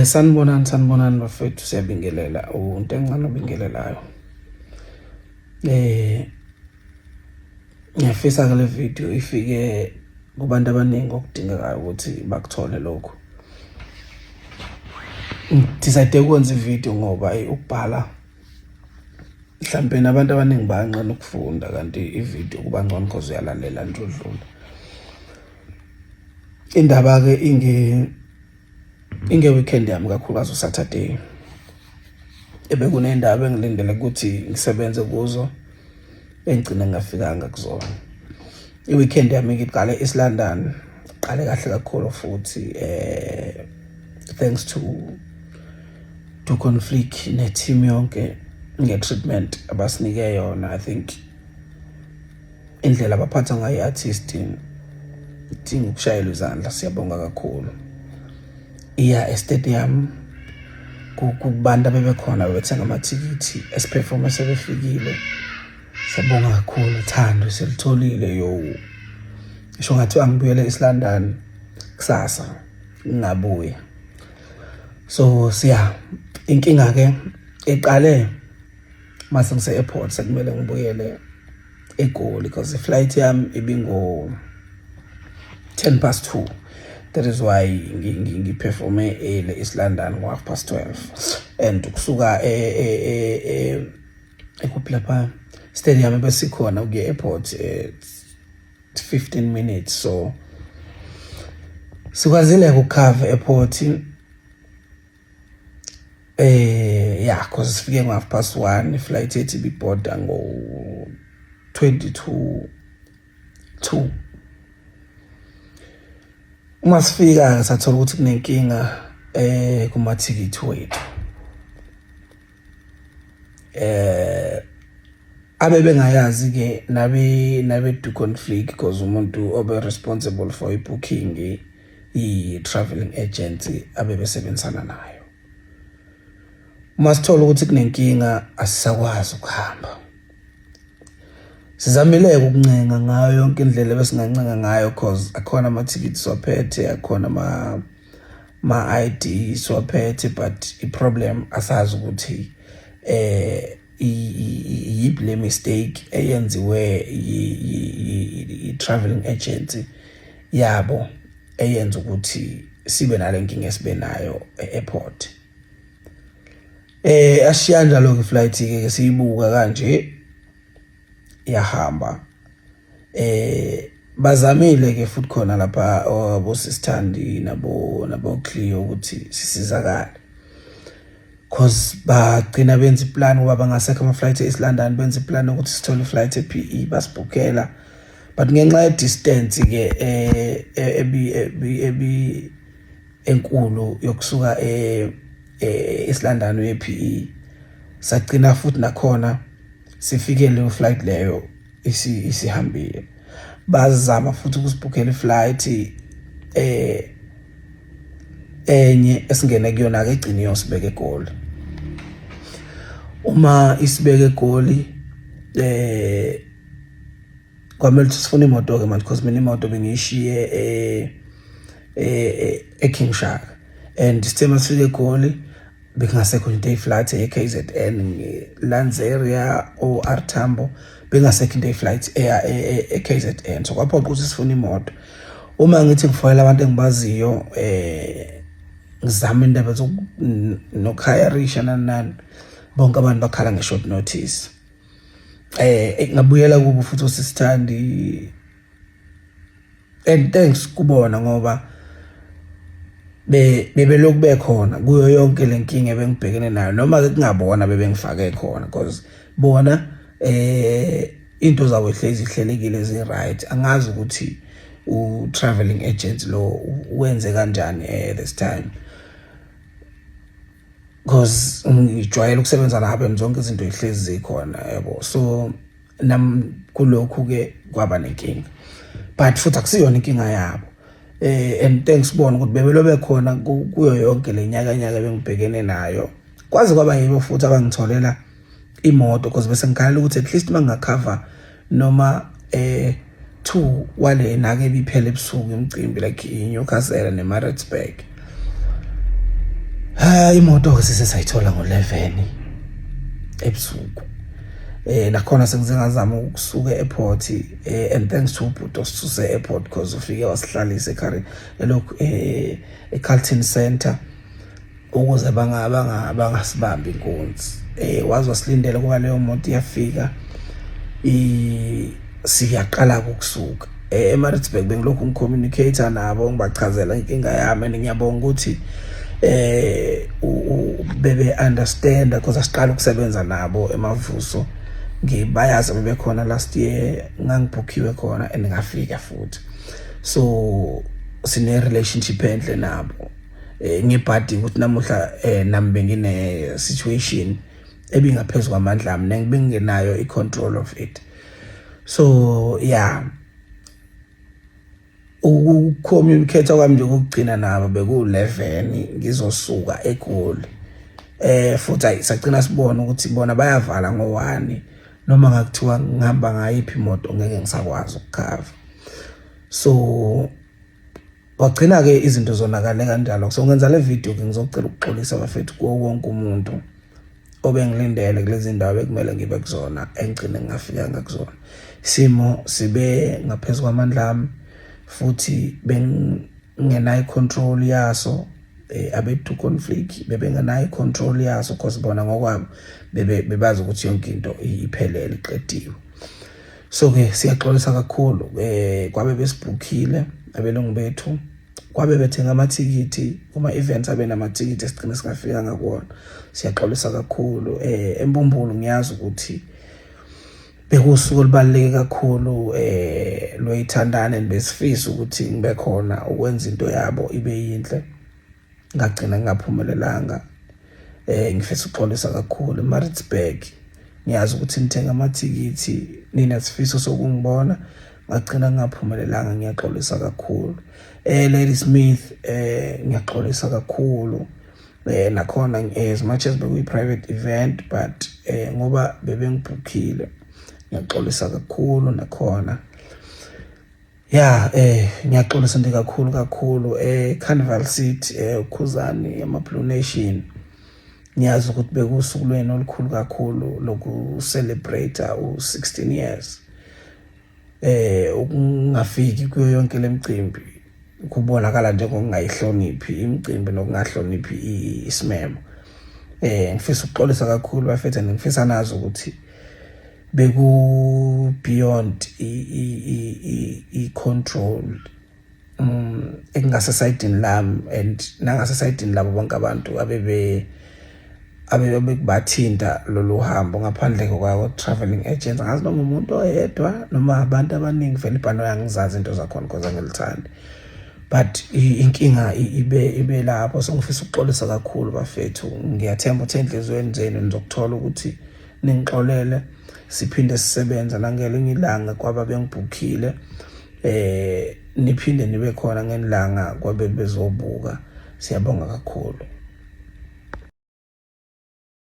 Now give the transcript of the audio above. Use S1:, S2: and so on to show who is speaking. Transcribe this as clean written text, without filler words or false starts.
S1: Sanibonani, sanibonani bafethu, siyabingelela. Unto encane obingelelayo. Eh ngiyafisa ke le video ifike kubantu abaningi okudingekayo ukuthi bakuthole lokhu. Ngidecide ukwenza ivideo ngoba ukubhala mhlampe nabantu abaningi bayanqena ukufunda, kanti ivideo kuba ngcono because uyalalela nje udlula. Indaba ke inge weekend yami, kakhulukazi uSaturday, ebekunendaba engilindele ukuthi ngisebenze kuzo engigcine ngingafikanga kuzona. I-weekend yami ngiqale East London, qale kahle kakhulu futhi, thanks to Conflict ne-team yonke nge-treatment abasinike yona. I think indlela abaphatha ngayo i-artist idinga ukushayelwa izandla. Siyabonga kakhulu. Iya e-stadium, kubantu abebekhona bebethenga amathikithi esiperforma sebefikile, siyabonga kakhulu. Uthando silitholile. Yo, ngisho ngathiwa ngibuyele East London kusasa, ngingabuya. So siya inkinga ke iqale mase ngise airport, sekumele ngibuyele eGoli because iflight yami ibingo 10 past 2. That is why ngiperforme early East London ngo half past 12 and kusuka e ekuphi lapha stadium besikhona kuye airport 15 minutes, so sikwazile ukucover airport. Yeah, cause sifike ngo half past 1, iflight ethi ibiboarda ngo 20 to 2. Uma sifika sathola ukuthi kunenkinga kumathikithi wethu. Abe bengayazi ke nabe do conflict because umuntu obe responsible for ibooking i traveling agency abe besebenzisana nayo. Uma sithola ukuthi kunenkinga, asisakwazi ukuhamba. Sizamile ukuncenga ngayo yonke indlela ebesingancenga ngayo cause akhona amathikithi siwaphethe, akhona ama ID siwaphethe, but i-problem asazi ukuthi iyiphi le mistake eyenziwe i-traveling agency yabo eyenza ukuthi sibe nale nkinga esibe nayo e-airport. Ashiya njalo ke flight ke siyibuka kanje yahamba. Bazamile ke futhi khona lapha abosisithandi nabo Cleo ukuthi sisizakale cause bagcina benza iplan ngoba bangasekho ama-flight e-East London, benza iplan ukuthi sithole iflight e-PE, basibhukela, but ngenxa ye-distance ke ebi enkulu yokusuka e-East London uye e-PE, sagcina futhi nakhona sifike leyo flight leyo isihambile. Bazama futhi ukusibhukhela iflight enye esingene kuyona ke, egcine iyosibeka eGoli. Uma isibeke eGoli, kwamele ukuthi sifune imoto ke manje because mina imoto bengiyishiye eKing Shaka and sithe masifike eGoli bekungasekho into eyiflight e-KZN, Lanseria, OR Tambo, bengasekho into eyiflight eya e-KZN, so kwaphoqa ukuthi sifune imoto. Uma ngithi ngifonela abantu engibaziyo, ngizama indaba nokhayarisha nani nani, bonke abantu bakhala nge-short notice. Ngabuyela kubo futhi osisithandi and thanks kubona ngoba bebelokhu bekhona kuyo yonke lenkinga ebengibhekene nayo, noma ke kungabona bebengifake khona because bona into zabo hlezi ihlelekile, zi right. Angazi ukuthi u traveling agent lo wenze kanjani this time because ngijwayele ukusebenza nabo and zonke izinto ihlezi zikhona, yabo. So nam kulokhu ke kwaba nenkinga, but futhi akusiyona inkinga yabo. And thanks kubona ukuthi bebelobe khona kuyo yonke le nyaka nyaka bengibhekene nayo, kwaze kwaba yibo futhi abangitholela imoto, because bese ngikhalela ukuthi at least mangingacover noma two wale nake ibiphela ebusuku imicimbi, like iNewcastle neMaritzburg. Ha, imoto ke sisayithola ngo11 ebusuku. Nakhona sengize ngazama ukusuka e-airport, and thanks to ubhuti osisuse e-airport, because ufike wasihlalisa ekhari elokhu eCarlton Center ukuze bangasibambi inkunzi. Waze wasilindela kuba leyo moto iyafika, siyaqala ukusuka eMaritzburg. Bengilokhu ngicommunicate nabo, ngibachazela inkinga yami, and ngiyabonga ukuthi bebe understand, because asiqala ukusebenza nabo emavuso. Ngibayazi bebekhona last year, ngangibhukhiwe khona and ngafika futhi, so sine relationship enhle nabo. Ngibhadi ukuthi namuhla nami bengine situation ebingaphezulu kwamandla ami, nengibingenayo i-control of it. So yeah, ukucommunicate kwami nje kokugcina nabo beku-11 ngizosuka eGoli. Futhi ayi, sagcina sibona ukuthi bona bayavala ngo-1, noma ngakuthiwa ngihamba ngayiphi imoto ngeke ngisakwazi ukukhava. So wagcina ke izinto zonakale kanjalo. So ngenza le video ke ngizocela ukuxolisa, bafethu, kuwo wonke umuntu obengilindele kulezi ndawo ekumele ngibe kuzona, engigcine ngingafikanga kuzona. Isimo sibe ngaphezulu kwamandla ami futhi bengenayo control yaso. Abe-two conflict bebengenayo control yaso, because bona ngokwabo bebe bebazi ukuthi yonke into iphelele, iqediwe. So ke siyaxolisa kakhulu kwabe besibhukhile abelungu bethu, kwabe bethenga amathikithi kuma events abe namathikithi esigcine singafikanga kuwona. Siyaxolisa kakhulu. Embumbulu, ngiyazi ukuthi bekusuku olubaluleke kakhulu lweyithandane, besifisa ukuthi ngibe khona ukwenza into yabo ibe yinhle, ngagcina ngingaphumelelanga. Ngifisa ukuxolisa kakhulu. eMaritzburg, ngiyazi ukuthi nithenga amathikithi, nina sifiso sokungibona, ngagcina ngingaphumelelanga, ngiyaxolisa kakhulu. Ladysmith, ngiyaxolisa kakhulu nakhona, as much as bekuyi private event, but ngoba bebengibhukhile, ngiyaxolisa kakhulu nakhona. Ya, ngiyaxolisa nje kakhulu kakhulu. Carnival City, uKhuzani, ama Blue Nation, ngiyazi ukuthi bekusuku lwenu olukhulu kakhulu loku celebrate u16 years. Ukungafiki kuyo yonke lemicimbi kubonakala njengokungayihloniphi imicimbi nokungahloniphi isimemo. Ngifisa ukuxolisa kakhulu, bafethu, ngifisa nazi ukuthi beku beyond i control engasesayidini lami and nangasesayidini labo bonke abantu abebe kubathinta lolu hambo, ngaphandle kwawo traveling agents. Angazi noma umuntu oyedwa noma abantu abaningi, vele ibhano yangizazi into zakhona because angilithandi, but inkinga ibe lapho. So ngifisa ukuxolisa kakhulu, bafethu. Ngiyathemba ukuthi enhliziyweni zenu nizokuthola ukuthi ningixolele, siphinde sisebenza nangelinye ilanga kwaba bengibhukhile, niphinde nibe khona ngelanga kwabe bezobuka. Siyabonga kakhulu.